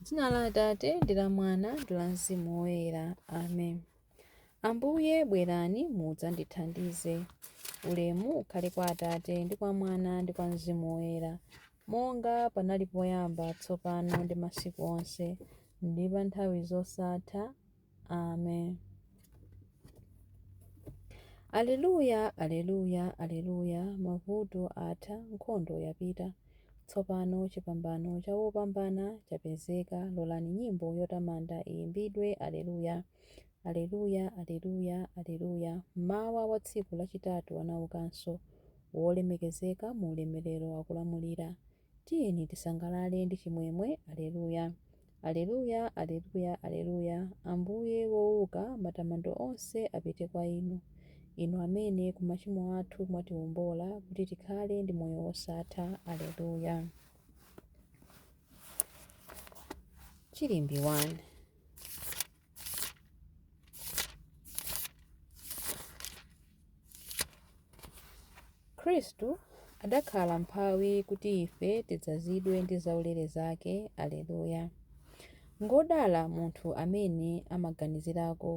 Dzina la Atate ndi la Mwana ndi la Mzimu Woyera. Amen. Ambuye bwerani mudzandithandize. Ulemu ukhale kwa Atate ndi kwa Mwana ndi kwa Mzimu Woyera, monga panali poyamba, tsopano ndi masiku onse, ndi pa nthawi zosatha. Amen. Aleluya, aleluya, aleluya, mavuto atha, nkhondo yapita. Tsopano chipambano cha wopambana chapezeka, lolani nyimbo yotamanda iyimbidwe, Aleluya. Aleluya, aleluya, aleluya. Mmawa wa tsiku lachitatu anaukanso, wolemekezeka mu ulemerero akulamulira. Tiyeni tisangalale ndi chimwemwe, Aleluya. Aleluya, aleluya, aleluya. Ambuye wouka, matamando onse apite kwa inu. Inu amene ku machimo athu mwatiwombola kuti tikhale ndi moyo wosatha. Aleluya. Chilimbi 1. Khristu adakhala m'mphawi kuti ife tidzazidwe ndi zaulere zake. Aleluya. Ngodala munthu amene amaganizirako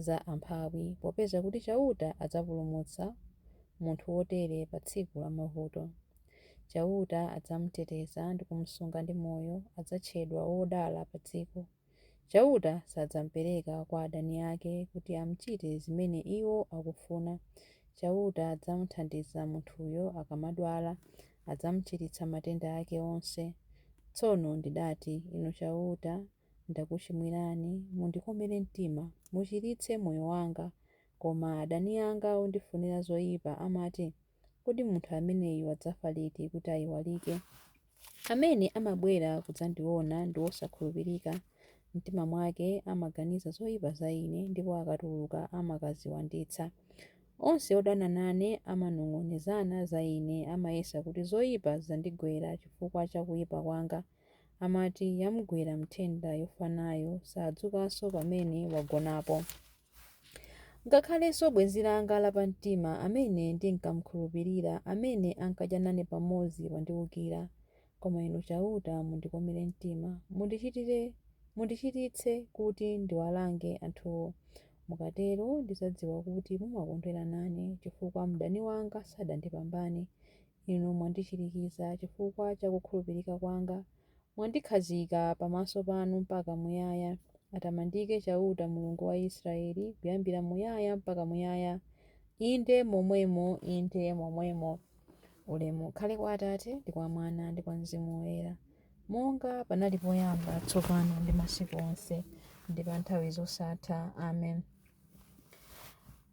za amphawi, popeza kuti Chauta adzapulumutsa munthu wotere pa tsiku la mavuto. Chauta adzamuteteza ndi kumusunga ndi moyo, adzatchedwa wodala pa dziko. Chauta sadzamupereka kwa adani ake kuti amchite zimene iwo akufuna. Chauta adzamuthandiza munthuyo akamadwala, adzamuchiritsa matenda ake onse. Tsono ndidati, Inu Chauta, ndakuchimwirani, mundikomere mtima, muchiritse moyo wanga. Koma adani anga ondifunira zoipa amati, Kodi munthu ameneyu adzafa liti kuti ayiwalike? Amene amabwera kudzandiona ndi wosakhulupirika. M'mtima mwake amaganiza zoyipa za ine ndipo akatuluka amakaziwanditsa. Onse odana nane amanong'onezana za ine, amayesa kuti zoyipa zandigwera chifukwa cha kuyipa kwanga. Amati, Yamugwera nthenda yofa nayo, sadzukanso pamene wagonapo. Ngakhalenso bwenzi langa lapamtima, amene ndinkamkhulupirira, amene ankadya nane pamodzi, wandiwukira. Koma Inu Chauta, mundikomere mtima, mundichititse kuti ndiwalange anthuwo. Mukatero ndidzadziwa kuti mumakondwera nane, chifukwa mdani wanga sadandipambane. Inu mwandichirikiza chifukwa cha kukhulupirika kwanga. Mwandikhazika pamaso panu mpaka muyaya. Atamandike Chauta Mulungu wa Israele, kuyambira muyaya mpaka muyaya. Inde momwemo, inde momwemo. Ulemu ukhale kwa Atate, ndi kwa Mwana, ndi kwa Mzimu Woyera, monga panali poyamba, tsopano ndi masiku onse, ndi pa nthawi zosatha. Amen.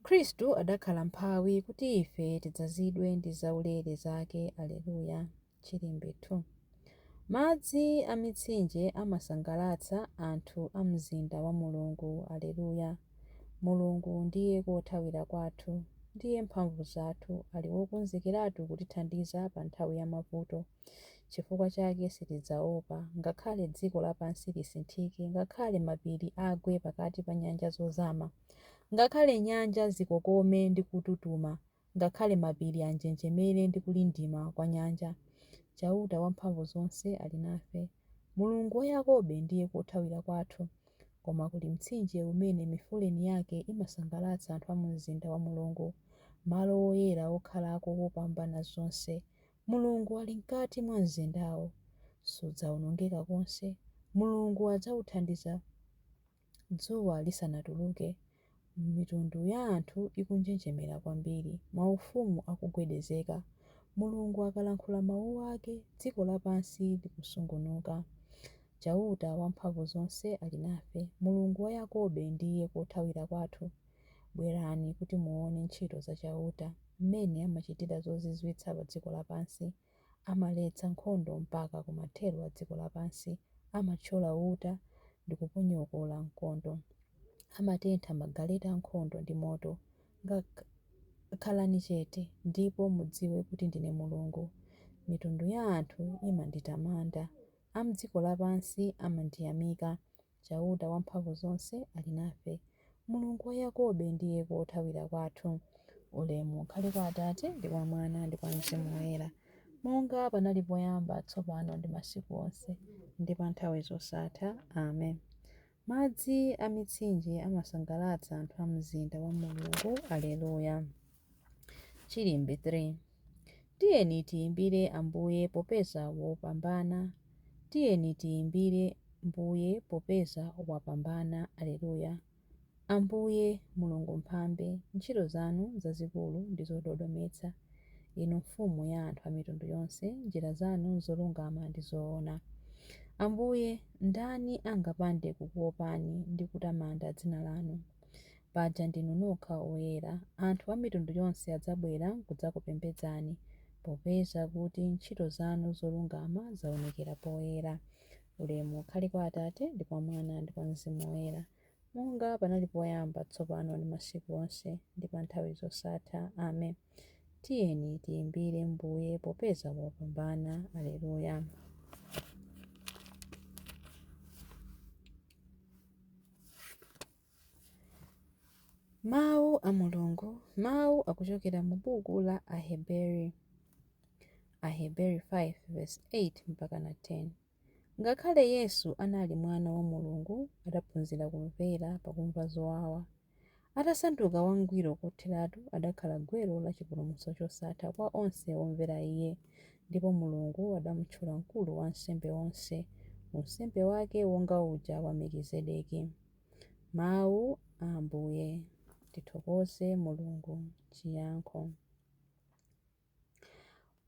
Khristu adakhala m'mphawi kuti ife tidzazidwe ndi zaulere zake. Aleluya. Chilimbi 2. Madzi a mitsinje amasangalatsa anthu a mzinda wa Mulungu. Aleluya. Mulungu ndiye kothawira kwathu, ndiye mphamvu zathu, ali wokonzekeratu kutithandiza pa nthawi ya mavuto. Chifukwa chake sitidzaopa, ngakhale dziko lapansi lisinthike, ngakhale mapiri agwe pakati pa nyanja zozama, ngakhale nyanja zikokome ndi kututuma, ngakhale mapiri anjenjemere ndi kulindima kwa nyanja. Chauta Wamphamvuzonse ali nafe. Mulungu wa Yakobe ndiye kothawira kwathu. Koma kuli mtsinje umene mifuleni yake imasangalatsa anthu a mu mzinda wa Mulungu, malo oyera okhalako Wopambanazonse. Mulungu ali m'kati mwa mzindawo, sudzaonongeka konse. Mulungu adzauthandiza dzuwa lisanatuluke, mitundu ya anthu ikunjenjemera kwambiri, maufumu akugwedezeka. Mulungu akalankhula mau ake, dziko lapansi likusungunuka. Chauta Wamphamvuzonse ali nafe, Mulungu wa Yakobe ndiye kothawira kwathu. Bwerani kuti muwone ntchito za Chauta, m'mene amachitira zozizwitsa pa dziko lapansi. Amaletsa nkhondo mpaka ku mathero a dziko lapansi, amathyola uta ndi kuponyokola mkondo. Amatentha magaleta ankhondo ndi moto. Khalani chete, ndipo mudziwe kuti ndine Mulungu. Mitundu ya anthu imanditamanda, a m'dziko lapansi amandiyamika. Chauta Wamphamvuzonse ali nafe. Mulungu wa Yakobe ndiye kothawira kwathu. Ulemu ukhale kwa Atate, ndi kwa Mwana, ndi kwa Mzimu Woyera, Monga panali poyamba, tsopano ndi masiku onse, ndi pa nthawi zosatha. Amen. Madzi a mitsinje amasangalatsa anthu a mzinda wa Mulungu. Aleluya. Chilimbi 3. Tiyeni tiyimbire Ambuye popeza wopambana. Tiyeni tiyimbire Mbuye popeza wapambana. Aleluya. Ambuye Mulungu Mphambe, ntchito zanu nzazikulu ndi zododometsa. Inu Mfumu ya anthu a mitundu yonse, njira zanu nzolungama ndi zoona. Ambuye, ndani angapande kukuopani ndi kutamanda dzina lanu? Paja ndinu nokha oyera. Anthu a mitundu yonse adzabwera kudzakupembedzani, popeza kuti ntchito zanu zolungama zaonekera poyera. Ulemu ukhale kwa Atate, ndi kwa Mwana, ndi kwa Mzimu Woyera, monga panali poyamba, tsopano ndi masiku onse, ndi pa nthawi zosatha. Amen. Tiyeni tiyimbire Mbuye popeza wapambana. Aleluya. Mawu a Mulungu. Mawu akuchokera mu buku la Aheberi. Aheberi 5 verse 8 mpaka na 10. Ngakhale Yesu anali mwana wa Mulungu, adaphunzira kumvera pakumva zowawa. Atasanduka wangwiro kotheratu, adakhala gwero la chipulumutso chosatha kwa onse omvera Iye. Ndipo Mulungu adamutchula mkulu wa ansembe onse, unsembe wake wonga uja wa Melkizedeki. Mawu a Ambuye. Tithokoze Mulungu. Chiyankho.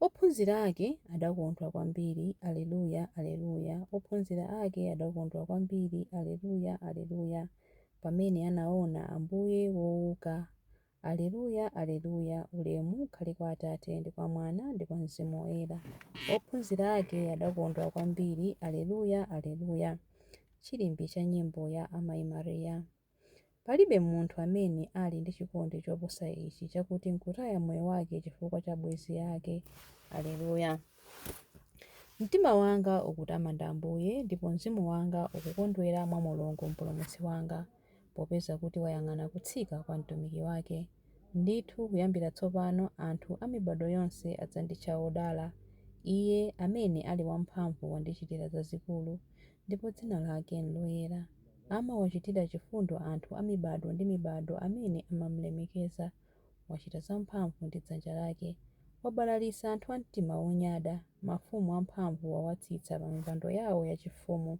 Ophunzira ake adakondwa kwambiri, Aleluya, Aleluya. Ophunzira ake adakondwa kwambiri, Aleluya, Aleluya, pamene anaona Ambuye wouka. Aleluya, Aleluya. Ulemu ukhale kwa Atate, ndi kwa Mwana, ndi kwa Mzimu Woyera. Ophunzira ake adakondwa kwambiri, Aleluya, Aleluya. Chilimbi cha nyimbo ya Amayi Mariya. Palibe munthu amene ali ndi chikondi choposa ichi, chakuti nkutaya moyo wake chifukwa cha abwenzi ake. Aleluya. Mtima wanga ukutamanda Ambuye, ndipo mzimu wanga ukukondwera mwa Mulungu Mpulumutsi wanga, popeza kuti wayang'ana kutsika kwa mtumiki wake. Ndithu kuyambira tsopano anthu a mibadwo yonse adzanditcha wodala. Iye amene ali wamphamvu wandichitira zazikulu, ndipo dzina lake nloyera. Amawachitira chifundo anthu a mibadwo ndi mibadwo amene amamlemekeza. Wachita zamphamvu ndi dzanja lake. Wabalalitsa anthu a mtima wonyada. Mafumu amphamvu wawatsitsa pa mipando yawo yachifumu.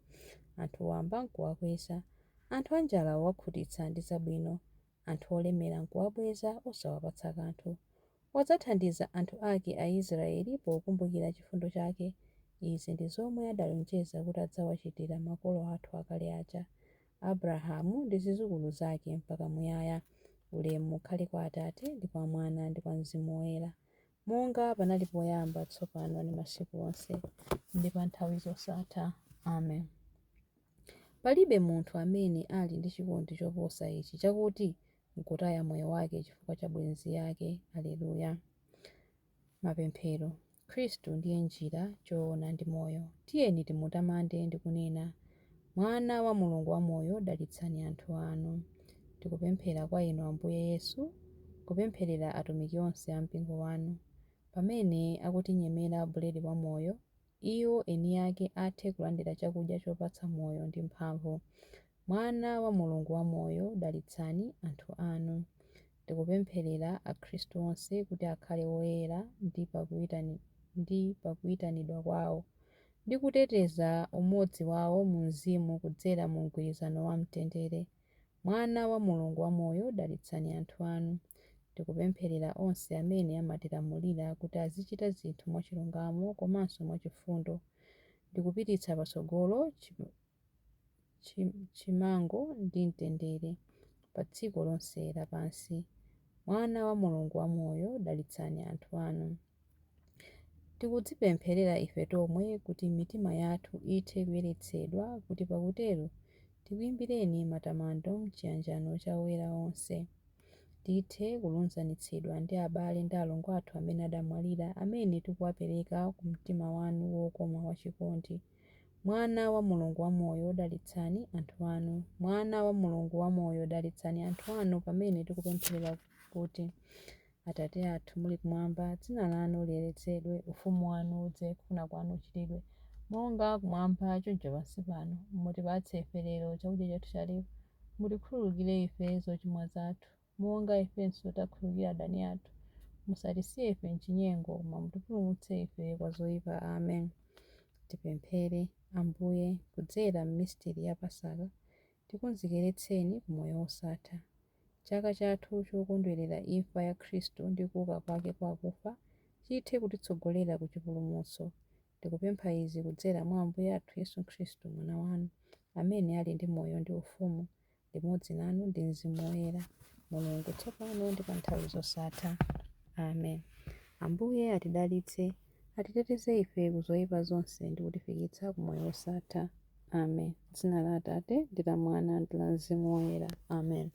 Anthu wamba nkuwakweza. Anthu anjala wawakhutitsa ndi zabwino. Anthu olemera nkuwabweza osawapatsa kanthu. Wadzathandiza anthu ake Aisraeli pokumbukira chifundo chake. Izi ndi zomwe adalonjeza kuti adzawachitira makolo athu akale aja, Abrahamu ndi zidzukulu zake mpaka muyaya. Ulemu ukhale kwa Atate, ndi kwa Mwana, ndi kwa Mzimu Woyera, monga panali poyamba, tsopano ndi masiku onse, ndi pa nthawi zosatha. Amen. Palibe munthu amene ali ndi chikondi choposa ichi, chakuti nkutaya moyo wake chifukwa cha bwenzi ake. Aleluya. Mapemphero. Khristu ndiye njira, choona ndi moyo. Tiyeni timutamande ndi kunena, Mwana wa Mulungu wamoyo, dalitsani anthu anu. Tikupemphera kwa inu Ambuye Yesu, kupempherera atumiki onse a mpingo wanu, pamene akutinyemera buledi wamoyo, iwo eni ake athe kulandira chakudya chopatsa moyo ndi mphamvu. Mwana wa Mulungu wamoyo, dalitsani anthu anu. Tikupempherera akhristu onse kuti akhale oyera ndi pakuyitanidwa kwawo, ndi kuteteza umodzi wawo mu mzimu kudzera mu mgwirizano wa mtendere. Mwana wa Mulungu wamoyo, dalitsani anthu anu. Tikupempherera onse amene amatilamulira kuti azichita zinthu mwachilungamo komanso mwachifundo, ndi kupititsa patsogolo chimango ndi mtendere pa dziko lonse lapansi. Mwana wa Mulungu wamoyo, dalitsani anthu anu. Tikudzipempherera ife tomwe kuti mitima yathu ithe kuyeretsedwa, kuti pakutero tikuyimbireni matamando m'chiyanjano cha oyera onse. Tithe kulunzanitsidwa ndi abale ndi alongo athu amene adamwalira, amene tikuwapereka ku mtima wanu wokoma wachikondi. Mwana wa Mulungu wamoyo, dalitsani anthu anu. Mwana wa Mulungu wamoyo, dalitsani anthu anu pamene tikupempherera kuti Atate athu muli kumwamba, dzina lanu liyeretsedwe, ufumu wanu udze, kufuna kwanu kuchitidwe, monga kumwamba choncho pansi pano. Mutipatse ife lero chakudya chathu cha lero. Mutikhululukire ife zochimwa zathu, monga ifenso takhululukira adani athu. Musatisiye ife m'chinyengo, koma mutipulumutse ife kwa zoyipa. Amen. Tipemphere. Ambuye, kudzera m'misteri ya Pasaka, tikonzekeretseni ku moyo wosatha. Chaka chathu chokondwerera imfa ya Khristu ndi kuuka kwake kwa akufa chithe kutitsogolera ku chipulumutso. Tikupempha izi kudzera mwa Ambuye athu Yesu Khristu, Mwana wanu, amene ali ndi moyo ndi ufumu, limodzi nanu ndi Mzimu Woyera, Mulungu, tsopano ndi pa nthawi zosatha. Amen. Ambuye atidalitse, atiteteze ife ku zoyipa zonse ndi kutifikitsa ku moyo wosatha. Amen. Dzina la Atate ndi la Mwana ndi la Mzimu Woyera. Amen.